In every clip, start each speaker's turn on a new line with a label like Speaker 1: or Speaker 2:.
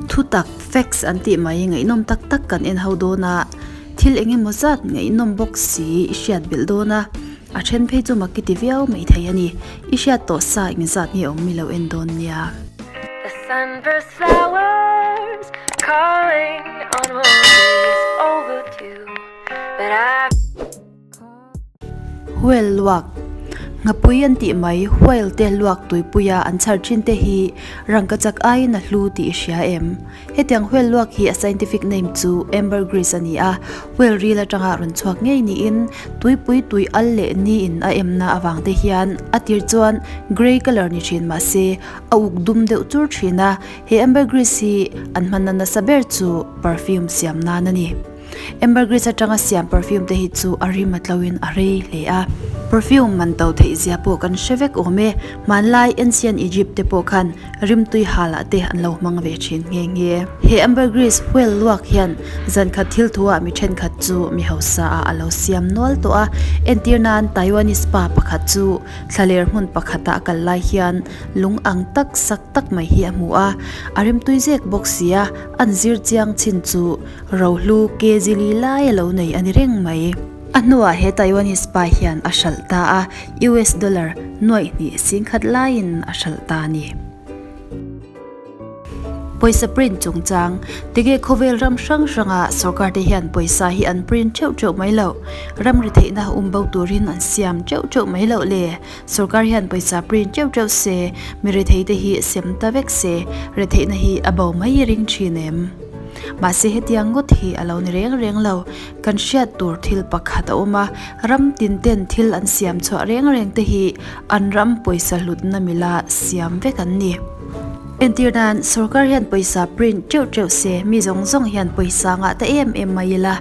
Speaker 1: Thutak, facts, an tih mai ngaihnawm tak tak kan en ho dawn a, thil eng emaw zat ngaihnawm bawk si i hriat belh dawn a, a then phei chu mak i ti viau mai thei a ni. I hriat tawh sa eng zat nge awm mi lo en dawn nia.
Speaker 2: The sunburst flowers calling on roses overdue but I.
Speaker 1: Whale luak, Nghapui an tih mai whale te luak tuipuia an chhar thin te hi rangkachak aiin a hlu tih i hria em? Hetiang whale luak hi a scientific name chu ambergris a ni a, whale ril atanga rawn chhuak ngei niin tuipui tui al leh niin a emna avang te hian a tir chuan grey colour ni thin mahse a uk dum deuh chur thin a, he ambergris hi an hmanna nasa ber chu perfume siam nan a ni. Ambergris atanga siam perfume te hi chu a rim a tlo in a rei hle a. Perfume man to theih zia pawh kan hre vek awm e. Hmanlai ancient Egypt te pawh khan rimtui hal ah te an lo hmang ve thin nghe nghe. He ambergris whale luak hian zankhat thil thu ah mi thenkhat chu mi hausa ah a lo siam nual tawh a. Entir nan Taiwanese pa pakhat chu thlaler hmun pakhat ah a kal lai hian lung ang tak sak tak mai hi a hmu a. A rimtui zek bawk sia an zir chiang chin chu Rohlu kg li lai a lo nei a ni reng mai. A hnuah he Taiwanese pa hian a hralh ta a, US dollar nuaih hnih singkhat laiin a hralh ta a ni. Pawisa print chungchang, Tige khawvel ram hrang hranga sorkar te hian pawisa hi an print theuh theuh mai loh, ram ri theihna um bo turin an siam theuh theuh mai loh le? Sorkar hian pawisa print theuh theuh se, mi rethei te hi sem ta vek se, retheihna hi a bo mai ring thin em? Mahse hetiang ngawt hi a lo ni reng reng lo, kan hriat tur thil pakhat a awm a, ram tin ten thil an siam chhuah reng reng te hi an ram pawisa hlutna mila siam vek an ni. Entir nan, sorkar hian pawisa print teuh teuh se mi zawng zawng hian pawisa ngah ta em em mai ila,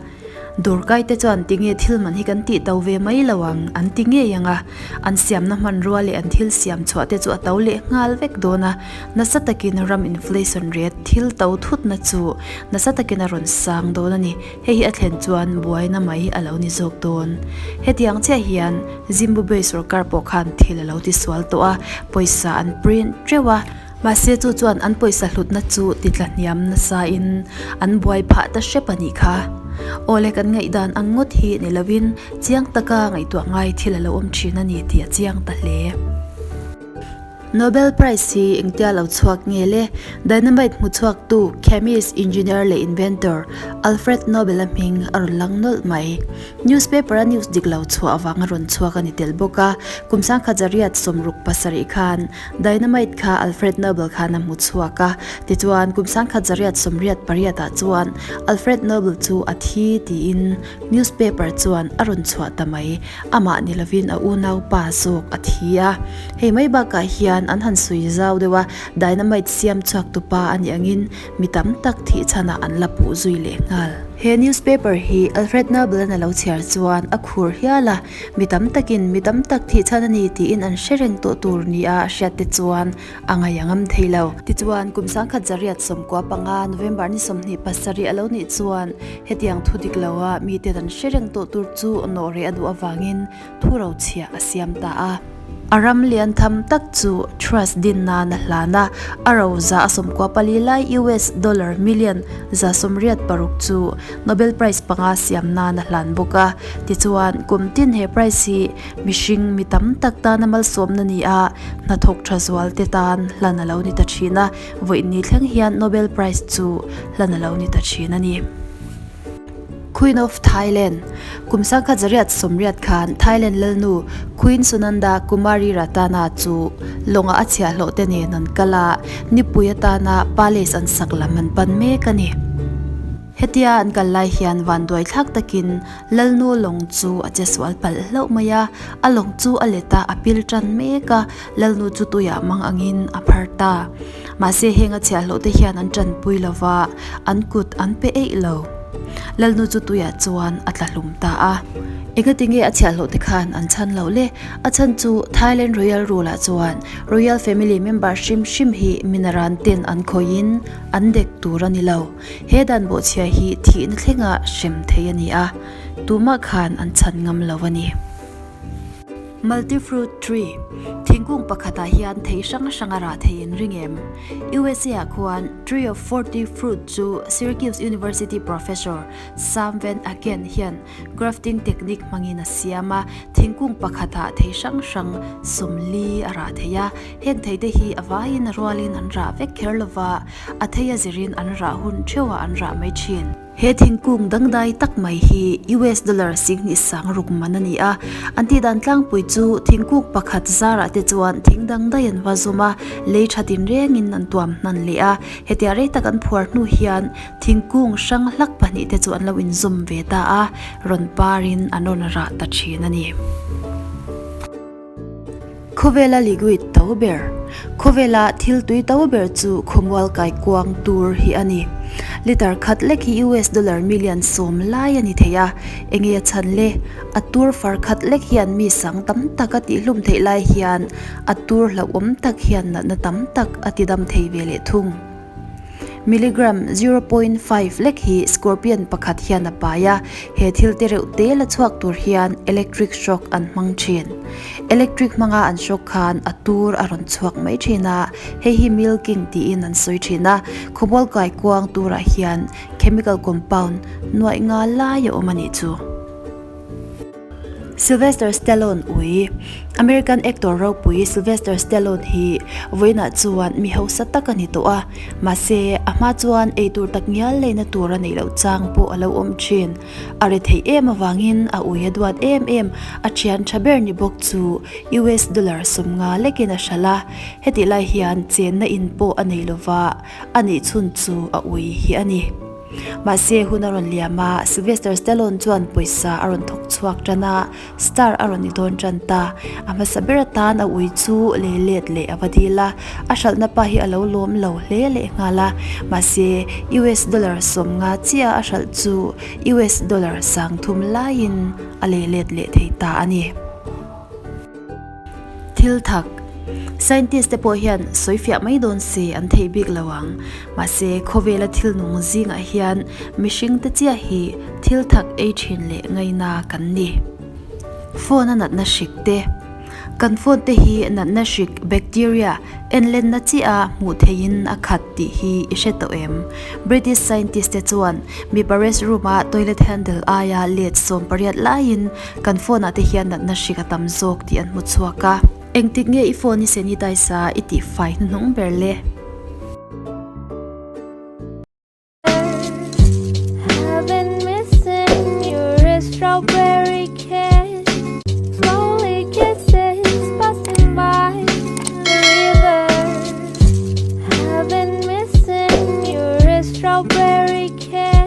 Speaker 1: Dawrkai te chuan tinge thil man hi kan tih to ve mai lo ang an ti ngei ang a, an siamna hmanrua leh an thil siam chhuah te chu a to leh nghal vek dawn a, nasa takin ram inflation rate thil to thutna chu nasa takin a rawn sang dawn a ni, hei hi a thlen chuan buaina mai a lo ni zawk dawn. Hetiang chiah hian Zimbabwe sorkar pawh khan thil a lo ti sual tawh a, pawisa an print teuh a, mahse chu chuan an pawisa hlutna chu ti tla hniam nasa in an buai phah ta hrep a nih kha. Awle kan ngaihdan ang ngawt hi ni lovin chiang taka ngaihtuah ngai thil a lo awm thin a ni tih a chiang ta hle. Nobel Prize hi engtia lo chhuak nge le? Dynamite hmu chhuaktu chemist, engineer leh inventor Alfred Nobel-a hming a rawn lang nawlh mai. Newspaper a news dik lo chhuah avanga rawn chhuak a ni tel bawk a, kum sangkhat zariat 67 khan Dynamite kha Alfred Nobel khan a hmu chhuak a, tichuan kum sangkhat zariat 88 ah chuan Alfred Nobel chu a thi tiin newspaper chuan a rawn chhuah ta mai. Amah ni lovin a unaupa zawk a thi a. Hei mai bakah hian an han sawi zau deuh a, Dynamite siam chhuak tupa a nih angin mi tam tak thih chhanah an la puh zui leh nghal. He newspaper hi Alfred Nobel-an a lo chhiar chuan a khur hial a, Mi tam takin mi tam tak thih chhan a ni tiin an hre reng tawh tur nia a hriat te chuan a ngaih a ngam thei lo. Tichuan, kum 1995 November ni 27 a lo nih chuan hetiang thu dik loa miten an hre reng tawh tur chu nawhreh a duh avangin thu rochhiah a siam ta a. A ram lian tham tak chu trust din nan a hlan a, a ro 94 lai US dollar million 86 chu Nobel Prize panga siam nan a hlan bawk a. Tichuan, kum tin he prize hi mihring mi tam tak tana malsawmna ni a, hnathawk tha zual te tan hlan a lo ni ta thin a, vawiin thleng hian Nobel Prize chu hlan a lo ni ta thin a ni. Queen of Thailand, Kum 1980 khan Thailand lalnu Queen Sunanda Kumari Ratana chu lawngah a chhiahhlawh te nen an kal a, nipui atana palace an sak lam an pan mek a ni. Hetia an kal lai hian vanduai thlak takin lalnu lawng chu a che sual palh hlauh mai a, a lawng chu a let a, a pil tan mek a, lalnu chu tuiah mang angin a phar ta. Mahse heng a chhiahhlawh te hian an tanpui lova, an kut an pe eih lo. Lalnu chu tuiah chuan a tla hlum ta a. Engatinge a chhiahhlawh te khan an chhan loh le? A chhan chu Thailand Royal Rule ah chuan Royal Family member hrim hrim hi minaran ten an khawihin an dek tur a ni lo. He dan bawhchhia hi thihna thlenga hrem thei a ni a, tumah khan an chhan ngam lo a ni. Multi-fruit tree, Thingkung pakhatah hian thei hrang hrang a rah thei in ring em? USA ah khuan Tree of 40 Fruit chu Syracuse University Professor Sam Van Aken hian grafting technique hmangin a siam a, thingkung pakhatah thei hrang hrang 40 a rah thei a, heng theite hi a vaiin a rualin an rah vek kher lova, a thei a zirin an rah hun theuhah an rah mai thin. He thingkung dangdai tak mai hi US dollar 20 sang ruk man a ni a, an tih dan tlangpui chu thingkung pakhat zarah te chuan thing dangdai an va zum a, lei tha tinrengin an tuam hnan leh a, hetia rei tak an phuar hnu hian thingkung hrang hlak pahnih te chu an lo inzawm ve ta a, rawn parin an rawn rah ta thin a ni. Khawvela liquid to ber, Khawvela thil tui to ber chu khawmual kai kuang tur hi a ni. Litre khat lek hi US dollar million 10 lai a ni thei a, enge a chhan le? A tur far khat lek hian mi sang tam tak a tihhlum theih lai hian a tur hlauhawm tak hian natna tam tak a tidam thei ve leh thung. Milligram 0.5 lek hi scorpion pakhat hian a pai a, he thil te reuh te la chhuak tur hian electric shock an hmang thin. Electric hmanga an shock khan a tur a rawn chhuak mai thin a, hei hi milking tiin an sawi thin a, khawmual kai kuang turah hian chemical compound nuaih nga lai a awm a nih chu. Sylvester Stallone ui, American actor ropui Sylvester Stallone hi vawiinah chuan mi hausa tak a ni tawh a, mahse a hma chuan eitur tak ngial leina tur a neih loh chang pawh a lo awm thin. A re theih em avangin a ui a duat em em, a thian tha ber ni bawk chu US dollar 50 lekin a hralh a, hetih lai hian chenna in pawh a nei lova, a nih chhun chu a ui hi a ni. Mahse, hun a rawn liam a, Sylvester Stallone chuan pawisa a rawn thawk chhuak tan a, star a rawn ni dawn tan ta. A hmasa ber atan a ui chu lei let leh a va dil a, a hralhna pa hi a lo lawm lo hle leh nghal a. Mahse, US dollar 50 chiah a hralh chu US dollar 30 laiin a lei let leh thei ta a ni. Thil thak, Scientist te pawh hian sawifiah mai dawn se an thei bik lo ang. Mahse, khawvela thil nung zingah hian mihring te chiah hi thil thak ei thin leh ngaina kan ni. Phone a natna hrik te, Kan phone te hi natna hrik, bacteria, enlenna chiah a hmuh theihin a khat tih hi i hre tawh em? British scientist te chuan mipa restroom a toilet handle aia let 18 laiin Kan phone ah te hian natna hrik a tam zawk tih an hmu chhuak a. Engtik nge i phone i sanitize a i tih fai hnuhnung ber le?
Speaker 2: Strawberry kiss.